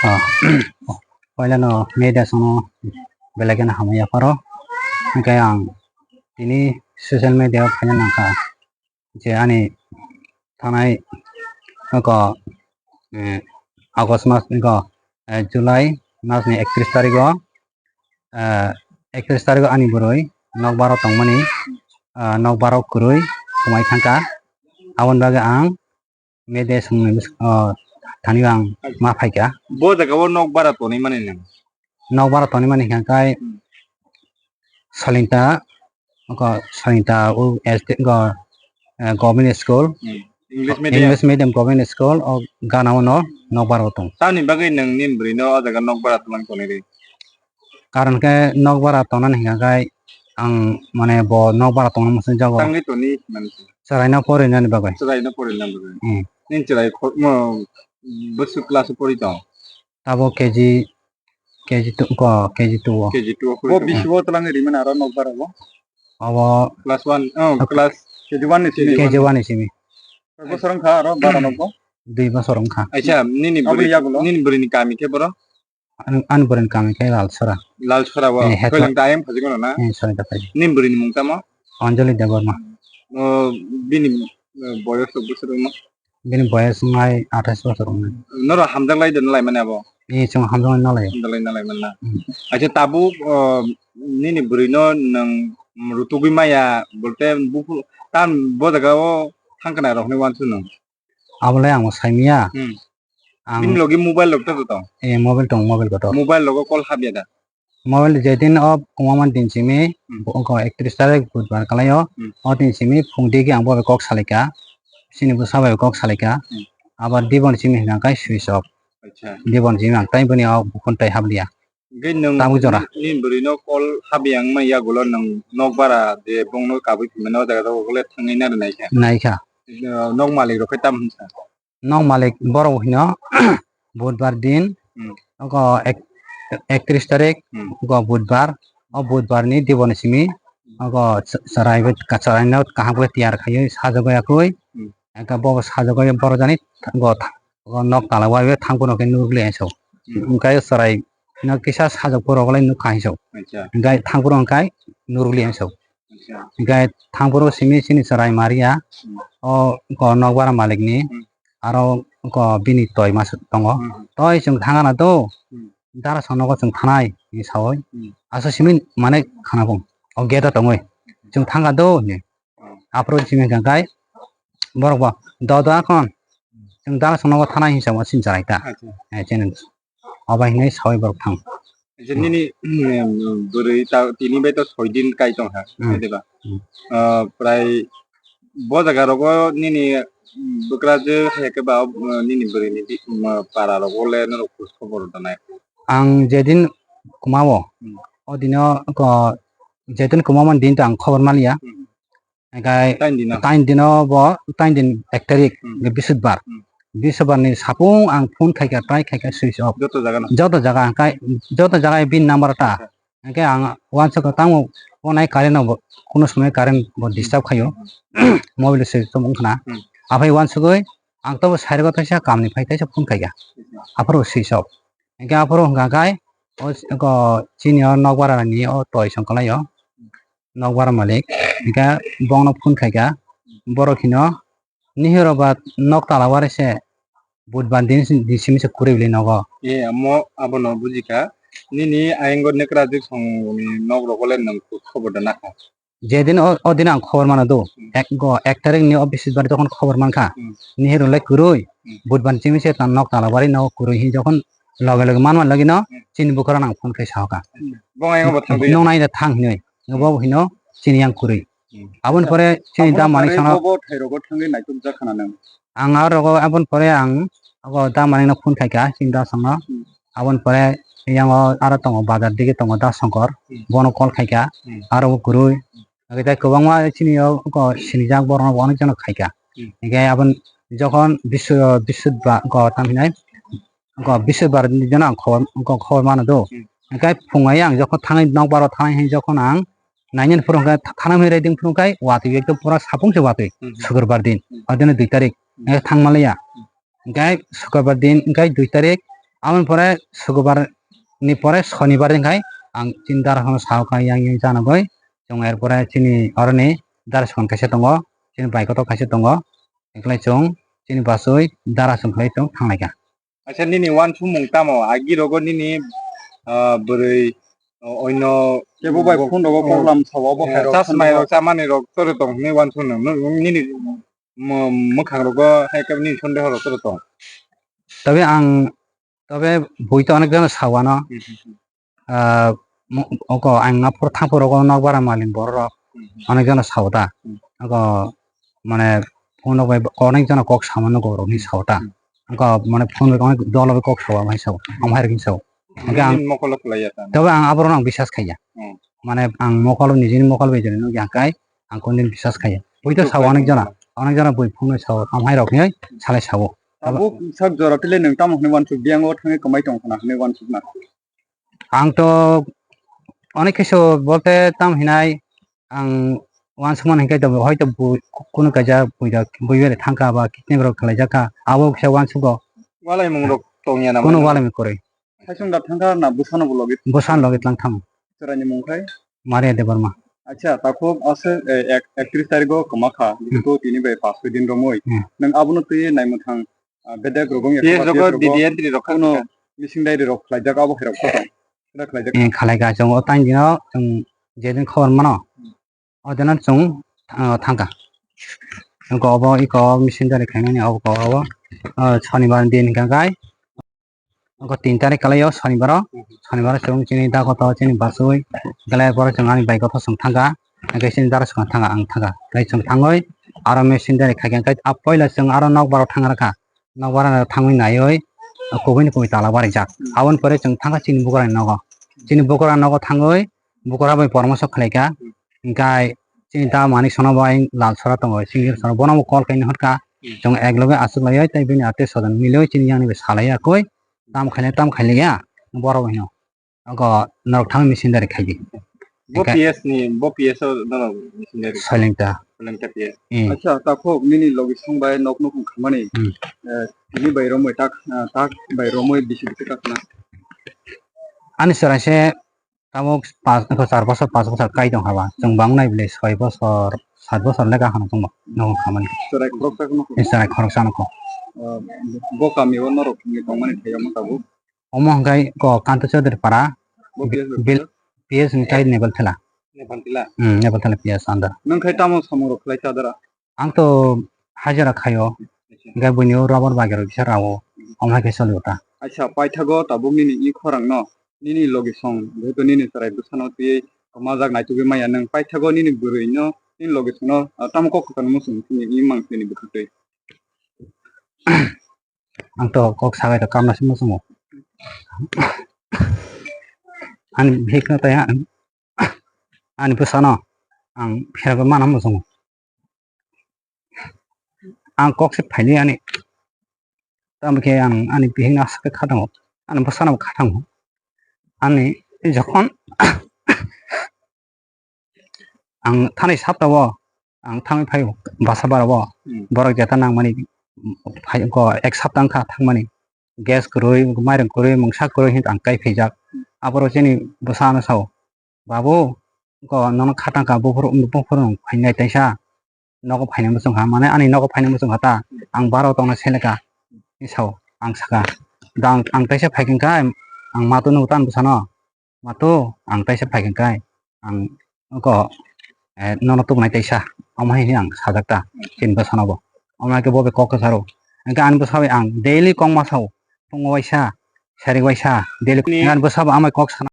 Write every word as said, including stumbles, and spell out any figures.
Ah, poilano media songno belai kheno hamya pharo. Hwnkhe ang tini social media o phaina nangkha je ani thanai oko, eh, August mas ni go, eh, July mas ni ektrish tarik o, eh, ektrish tarik o ani bwrwi nokbar o tongmani, ah, nokbar o kwrwi swmai thangkha. Aboni bagwi ang media songni bwskango, ah, thani ang ma phaikha. Bo jaga o nok bara tonwi mani nang? Nok bara tonwi mani hwnkha khe Hmm. Salinta, oko Salinta o S T, go, eh, government school, Hmm. English medium. English medium government school, o gana o no nok bara o tong. Tamni bagwi nang nini bwrwi no o jaga nok bara tongmani tonwi rw? Karon khe nok bara tongnani hwnkha khe ang mane bo nok bara tongna muchung jago. Tangwi toni mani. Chwraino porinani bagwi. Chwraino porinani bagwi. Hmm. Nini chwrai kho-, mo, bwswk class o pori tong? Tabuk K G, K G two ko, K G two o. K G two o pori tong. Bo bisi o twlangwi rimani aro nok bara bo? Abo class one, oh, class K G one ni simi. K G one ni simi. Koi bosor wngkha aro bara nok bo? Dui bosor wngkha. Aisa, nini bwrwi, nini bwrwi ni kami khe boro? Ani, ani bwrwini kami khe Lalsora. Lalsora o. Eh, headma-, Koilwng ta ayang phajikmano na? Eh, Sonita Phaji. Nini bwrwini mung tamo? Anjali Debbarma. O, bini, eh, boyos rok bwswk wngma? Bini boyos wngnai athais bosor wngnai. Norok hamjak lai de na laimani abo? Eh, chwng hamjak lai na lai. Hamjak lai na laimani na? Hmm. Acha tabuk, o, nini bwrwino nwng rutugwi maya, bolte buphuru, tam bo jaga o thangkana rok hinwi uansuk nwng? Abo le ang bo saimanya. Hmm. Ang bini logi mobile rok to tong? Eh, mobile tong, mobile kotor. Mobile logo call habya da? Mobile jedin o kwmamani din simi, Hmm. bo wngkha ektrish tarik budbar kalai o, Hmm. o din simi phung digi ang bo bai kok salaikha, chini bwsa bai kok salaikha, Hmm. abar dibon simi hwnkha khe switch off. Acha. Dibon simi ang tai boni o bukhun tai habliya. Hingke nwng tabuk jora. Nini bwrwino call habiyang ma yagulo nwng nok bara je bongno kabui phimani o jaga jaga le thangwi nari naikha. Naikha. Nok malik rok khe tamo hwnsa? Nok malik borok hino budbar din, Hmm. oko ek-, ektrish tarik, Hmm. oko budbar, o budbar ni diboni simi, oko ch-, chwrai bai, chwraino kaham khe tiyar khaiwi sajagwi yakwi, Hmm. Eka bo sajagwi borok jani go tha-, go nok tala o thangphuru khe nukli ang so. Hmm. Hwnkhe chwrai no kisa sajagphuru le nukha ang so. Acha. Hwnkhe thangphuru hwnkhe nukli ang so. Acha. Hwnkhe thangphuru simi chini chwrai Maria, Hmm. o go nok bara malik ni, Hmm. aro go bini toi masa tongo. Hmm. Toi chwng thangana do, Hmm. dara sonogo chwng thanai, hinwi saui. Hmm. Asa simi mane khana bung. O gate o tongwi. Chwng thangkha do, hinwi. Hmm. Aphuru simi hwnkha khe borok bo, "Do, do, akhon. Chwng dara sonogo thanai," hinwi saui chwng chwrai ta. Acha. Eh, chini. Obo hinwi saui borok thang. Acha, nini, mm, bwrwi ta, tini bai to soi din kai tongkha, Hmm. diba? Hmm. Ah, prai bo jaga rogo nini, mm, bwkrajwk hai khe ba, ah, nini bwrwini di-, mm, para rogo le norok khoj khobor rwnai? Ang jedin kwmao, Hmm. o dino ko, jedin kwmamani din to ang khobor manliya. Hmm. Hingkhe tain dino? Tain dino bo, tain din ek tarik, Hmm. Bisudbar. Hmm. Bisudbar ni sapung ang phone khaikha, try khaikha switch off. Joto jaga no? Joto jaga, hingkhe joto jaga bini number ta. Acha. Hingkhe ang uansukha tamo bo nai current no bo, kuno somoi current bo disturb khaio. Hmm. Mobile switch off wngkha na. Hmm. Aphai uansugwi ang tobo side o kaisa kamni phai kaisa phone khaikha. Acha. Aphuru switch off. Hingkhe aphuru hwnkha khe o s-, oko chini o nokbar ni o toi song kwlaio. Nokbar malik, hingkhe bongno phone khaikha, borok hino, "Nihiro ba nok tala wari se budbar din, din simi se kwrwi bwlwi nogo." E, amo abono bujikha, nini ayang o nekrajwk songni nok rogo le nwng khobor da nakha? Jedin o, o din ang khobor mano do, Hmm. ek go, ek tarik ni o Bisudbar jokhon khobor mankha, Hmm. Nihiro le kwrwi, Hmm. budbar simi se ta nok tala wari nogo kwrwi hin jokhon loge loge manma logino Hmm. chini bukharo ang phone khai sahoka. Hmm. Bong ayang bo thangwi? Nong nai da thang hinwi. Bo hino chini yang kwrwi. Hmm. Aboni pore chini da manik sano. Bo bo thai rogo thangwi naituk jak khana nang. Ang aro rogo aboni pore ang abo da manik no phone khaikha chini da songno. Hmm. Aboni pore yang o aro tongo bazar digi tongo da songkor. Hmm. Bono call khaikha. Hmm. Aro bo kwrwi. Hwnkhe tei kwbangma chini o sinijak borok no bo onek jano khaikha. Hmm. Hwnkhe aboni jokhon bisu-, bisudba-, go tamo hinai. Go Bisudbar ni jono ang khobor, go khobor mano do. Hmm. Hwnkhe phungai ang jokhon thangwi nokbar o thangwi hwn jokhon ang nainani phuru hwnkhe tha-, thana hwnwi raiding phuru khe watwi ekdom pura sapung se watwi. Hmm. Sukurbar din. Hmm. O dino dui tarik. Hmm. Hwnkhe thangma liya. Hmm. Hwnkhe Sukurbar din, hwnkhe dui tarik, Aboni pore sukubar ni pore sonibar wngkhai ang chini dara phano sao kha yang yang chanagwi. Chwng er pore chini oroni dara sukon kaisa tongo, chini bai kotor kaisa tongo. Wngkhlai chwng chini bachwi dara chwng khlai chwng thanglai kha. Acha nini wansukmung tamo? Agi rogo nini, ah, bwrwi, o-, oino kebo bai phone rogo, oh, program sao, abo hai rok chasmai rok chamani rok toro tong hinwi wansuknang. Nini mwkhang rogo hai khe nini sondeho rok toro tong. Tabi ang, tabi bui to onek jona sao ano. Hmm, hmm, hmm. Ah, mo-, oko ang aphuru thaphuru rogo nok bara malik borok rok, hmm, hmm, onek jona sao ta. Hmm. Oko mane phone rok bai onek jona kok sama nugo rok hinwi sao ta. Hmm. Oko mane phone bai onek dol bai kok sao amhai sao, amhai rok hinwi sao. Hingke ang mokolo khlaiya ta. Tabo ang aborok no ang biswas khaiya. Hmm. Mane ang mokolo nijini mokol bai jani nukya hingkai ang kondin biswas khaiya. Bui to sao onek jona, onek jona bui phone bai sao amhai rok hinwi salai sao. Abo sak jora tile nwng tamo hinwi wansuk biyango thangwi kwmai tong khna hinwi wansukna. Ang to onek khe so bolte tam hinai ang wansukmani hingke to hoito bui kunu kaisa bui da bui bere thangka ba kidney rok khlai jakha abo kisa wansugo. Walaimung rok tongya na kunu mano? Walaimung kwrwi. Haisung da thangka na bwsano bo logi? Bwsano logi tlang thango. Chwraini mung khai? Maria Debbarma. Acha, takhuk ase, eh, ek-, ektrish tarigo kwma kha, hmm, jehetu tini bai pas soi din romwi. Hmm. Nwng abono twi naimwthang, ah, bedek rogo, P S rogo, P S rogo, D D entry rok kha kuno kha. Missing diary rok khlaijak, abo hai rok kha tong. Khlai jak. Eh, khalai ka chwng o tang dino chwng jedin khobor mano. O dino chwng, ah, thangka. Eko obo eko missing diary khaimani obo ko obo, ah, sonibar din hingka kai. Oko tin tarik kalai o sonibaro, sonibaro chwng chini dagoto chini bachwi, kalai pore chwng ani bai gotho chwng thangkha, hingke chini dara chwng thangkha ang thangkha, tei chwng thangwi aro missing diary khaikha, hingke a puila chwng aro nokbar o thang rakha, nokbar o thangwi naiwi kubui ni kubui tala barijak, aboni pore chwng thangkha chini bugrani nogo, chini bugrani nogo thangwi bukura bai poramoso khlaikha, hingkai chini ta manik sono bai lal sora tongo, single sora bono bo call kaina hwnkha, chwng ek loge aswk laiwi tei bini atwi sodon milwi chini yang ni bai salai ya koi. Tam khaina tam khailiya borok hino. Ogo norok thang missing diary khaidi. Bo Eka- P S ni, bo P S o norok missing diary. Soilengta. Soilengta P S. Hmm. Acha, takhuk nini logi song bai nok nukhung khamani. Hmm. Eh, tini bai romoi tak, eh, tak bai romoi bisi bisi kakna. Ani soraise tabuk pas, char bosor, pas bosor kai tong haba. Chwng bang nai bile soi bosor, sat bosor leka hano chwng bo nukhung khamani. Sorai khoroksa nukhung. Sorai khoroksa nukhung. Eh, bo kami o norok ni tongmani thai omo tabuk. Omo hwnkhe ko Kanto Chaudhary para, Bo P S bil, P S ni kai Nepal thela. Nepal thela? Hmm, Nepal thela P S under. Nwng khai tamo samung rok khlai chadara? Ang to hajira khaio, hingke buini o rubber bagero kisa rao, omo hai khe soli ota. Acha, paithago tabuk nini i khorang no, nini logi song, jehetu nini chwrai bwsano twiwi kwmajak naitugwi maya nwng, paithago nini bwrwi no, nini logi song no, ah, tamo kok kwchangno muchung nini i mang tini bwkhak twi. Ang to kok sabai to kamna se muchungo. Ani bihik no tei ang, ani bwsano ang phirogwi mana muchungo. Ang kok se phaili ani. Tamo khe ang ani bihik no aswk khe khatango. Ani bwsano bo khatango. Ani jokhon Ang thani saptao ang thangwi phai basa bara o. Hmm. Borok jeta nangmani phai ko ek sapta wngkha thangmani. Gas kwrwi, mairang kwrwi, mungsa kwrwi hinwi ang kai phaijak. Hmm. Aborok chini bwsano sao, "Babu, ko nono khatang kha buphuru, buphuru nwng phainai taisa nogo phainai muchung kha, mane ani nogo phainai muchung kha ta, ang bara o tongna seleka," hinwi sao. Ang saka, "Da ang, ang taisa phaikha kha, ang matu nugo ta ani bwsano." Mato, ang taisa phaikha khe, ang oko, eh, nono tubunai taisa, omo hai hinwi ang sajak ta, chini bwsano bo. Omo hai khe bo bai kok kwcharo. Hingkhe ani bwsa bai ang daily kok ma sao, phungo waisa, sari waisa, daily. Ni- Ani bwsa bo amai kok sana.